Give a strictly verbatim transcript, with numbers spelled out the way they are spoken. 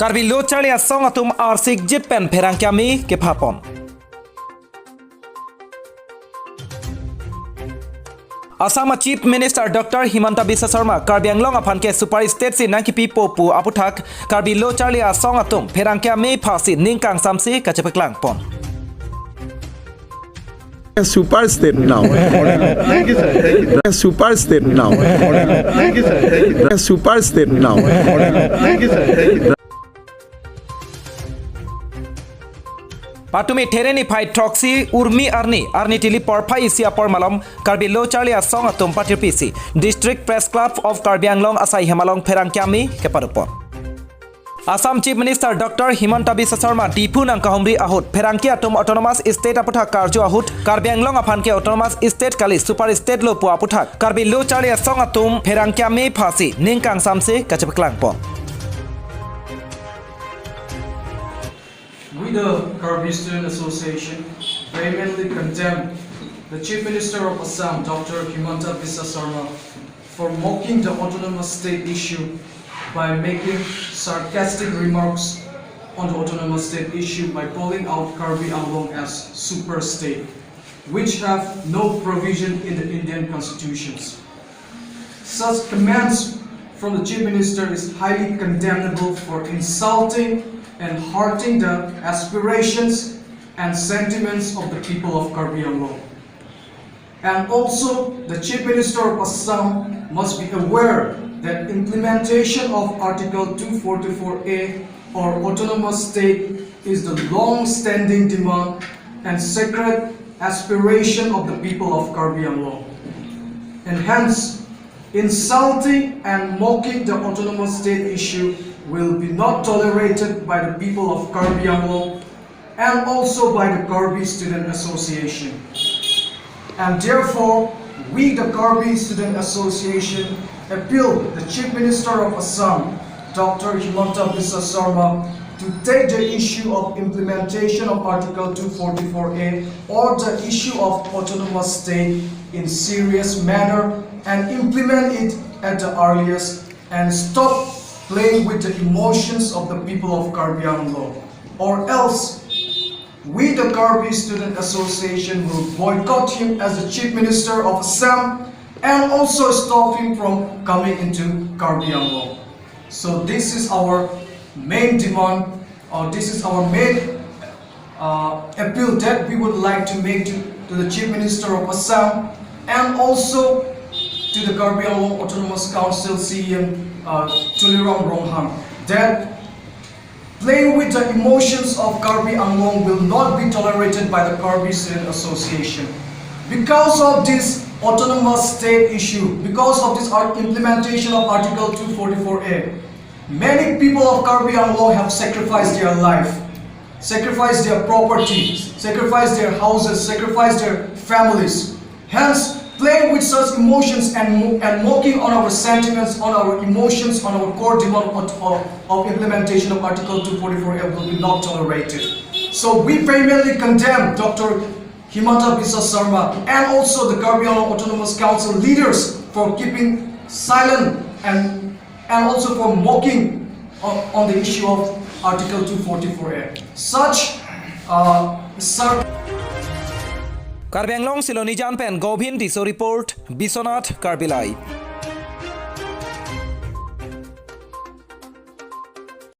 Karbi Lo Charli Asong atum arsik jit pen pherangke ame kepapon. Assam Chief Minister Doctor Himanta Biswa Sarma Karbi Anglong aphan ke super state si nangkipipo pu aputhak Karbi Lo Charli Asong atum pherangke ame phasi ning kangsamse kachepaklangpon. A super state now. Thank you, sir. Thank you. A super state now. Thank you, sir. Thank you. A super state now. Thank you, sir. Thank you. Patumi Thereni phai throksi Urmi arni, arni tili porphai isi apor malom Karbi Lo Charli Asong atum patirpisi District Press Club of Karbi Anglong asai hem along pherangke ame kepadopon. Assam Chief Minister Doctor Himanta Biswa Sarma Diphu nangkahumri ahut pherangke atum Autonomous State aputhak karju ahut Karbi Anglong aphan ke Autonomous State kali, super state lo pu aputhak Karbi Lo Charli Asong atum pherangke ame phasi ning kangsamse kachepaklangpon. We, the Karbi Student Association, vehemently condemn the Chief Minister of Assam, Doctor Himanta Biswa Sarma, for mocking the autonomous state issue by making sarcastic remarks on the autonomous state issue by calling out Karbi Anglong as super state, which have no provision in the Indian constitutions. Such comments from the Chief Minister is highly condemnable for insulting and hurting the aspirations and sentiments of the people of Karbi Anglong. And also, the Chief Minister of Assam must be aware that implementation of Article two forty-four A or autonomous state is the long-standing demand and sacred aspiration of the people of Karbi Anglong. And hence, insulting and mocking the autonomous state issue will be not tolerated by the people of Karbi Anglong and also by the Karbi Student Association. And therefore, we, the Karbi Student Association, appeal the Chief Minister of Assam, Doctor Himanta Biswa Sarma, to take the issue of implementation of Article two forty-four A or the issue of autonomous state in serious manner and implement it at the earliest and stop playing with the emotions of the people of Karbi Anglong, or else we, the Karbi Student Association, will boycott him as the Chief Minister of Assam and also stop him from coming into Karbi Anglong. So this is our main demand, or this is our main uh, appeal that we would like to make to, to the Chief Minister of Assam and also to the Karbi Anglong Autonomous Council C E M, uh, Tuliram Ronghang, that playing with the emotions of Karbi Anglong will not be tolerated by the Karbi Student Association. Because of this autonomous state issue, because of this art-, implementation of Article two forty-four A, many people of Karbi Anglong have sacrificed their life, sacrificed their property, sacrificed their houses, sacrificed their families. Hence, playing with such emotions and mo-, and mocking on our sentiments, on our emotions, on our core demand of, of, of implementation of Article two forty-four A will be not tolerated. So we vehemently condemn Doctor Himanta Biswa Sarma and also the Karbi Anglong Autonomous Council leaders for keeping silent and, and also for mocking on, on the issue of Article two forty-four A. Such, uh, sar- Karbi Anglong Silonijan pen Govin Tisso report, Biswanath Karbi Live.